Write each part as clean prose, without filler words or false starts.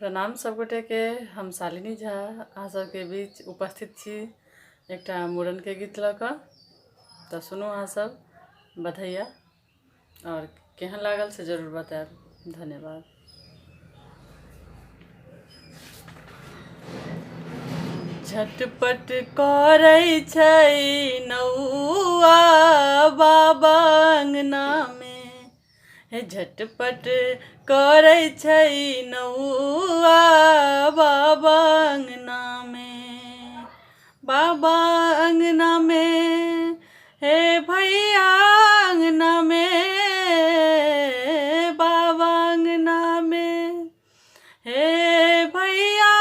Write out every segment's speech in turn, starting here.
प्रणाम सबगोटेके। हम शालिनी झा अहाँ सबके बीच उपस्थित छी एकटा मूड़नके गीत लऽ कऽ। तऽ सुनू अहाँ सब बधैया आओर केहन लागल से जरूर बतायब। धन्यवाद। झटपट करै छै नौआ बाबा अङ्गनामे, हे झटपट करै छै नौआ बाबा अङ्गनामे, बाबा अङ्गनामे, हे भैया अङ्गनामे, बाबा अङ्गनामे, हे भैया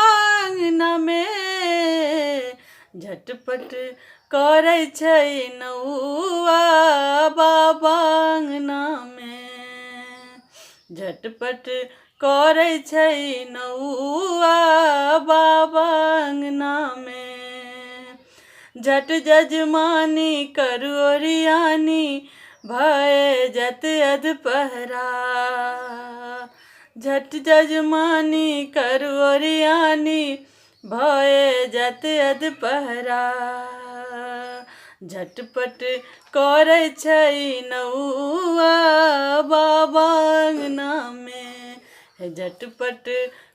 अङ्गनामे। झटपट करै छै नौआ बाबा अङ्गनामे, झटपट करै छै नौआ बाबा अङ्गनामे। झट जजमानी करू ओरियानी भए जत अधपहरा, झट जजमानी करू ओरियानी भए जत अधपहरा। झटपट करै छै नौआ बाबा अङ्गनामे, हे झटपट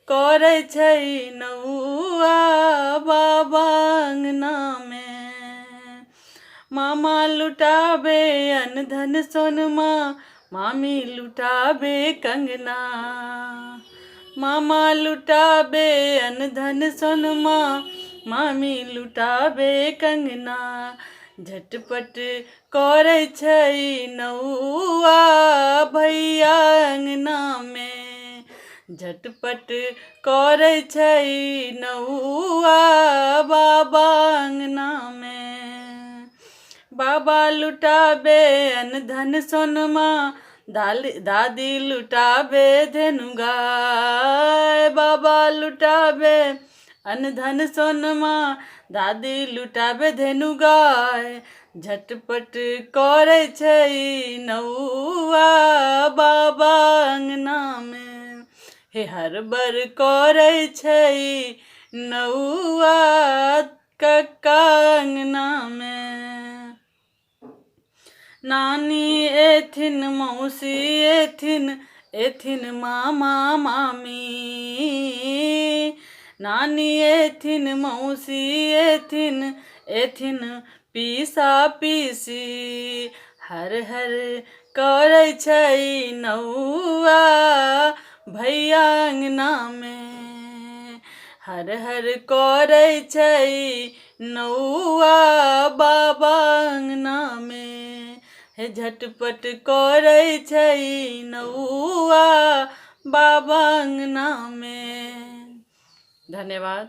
करै छै नौआ बाबा अङ्गनामे। मामा लुटाबे अनधन सोनमा, मामी लुटाबे कंगना, मामा लुटाबे अनधन सोनमा, मामी लुटाबे कंगना। झटपट करै छै नौआ भैया अङ्गनामे, झटपट करै छै नौआ बाबा अङ्गनामे। बाबा लुटाबे अनधन सोनमा, दादी लुटाबे धेनु गाय, बाबा लुटाबे अनधन सोनमा, दादी लुटाबे धेनु गाय। झटपट करै छै नौआ बाबा अङ्गनामे, हे हर बर करै छै नौआ कक्का अङ्गनामे। नानी एथिन मौसी एथिन एथिन मामा मामी, नानी एथिन मौसी एथिन एथिन पीसा पीसी। हर हर करै छै नौआ भैया अङ्गनामे, हर हर करै छै नौआ बाबा अङ्गनामे, हे झटपट करै छै नौआ बाबा अङ्गनामे। धन्यवाद।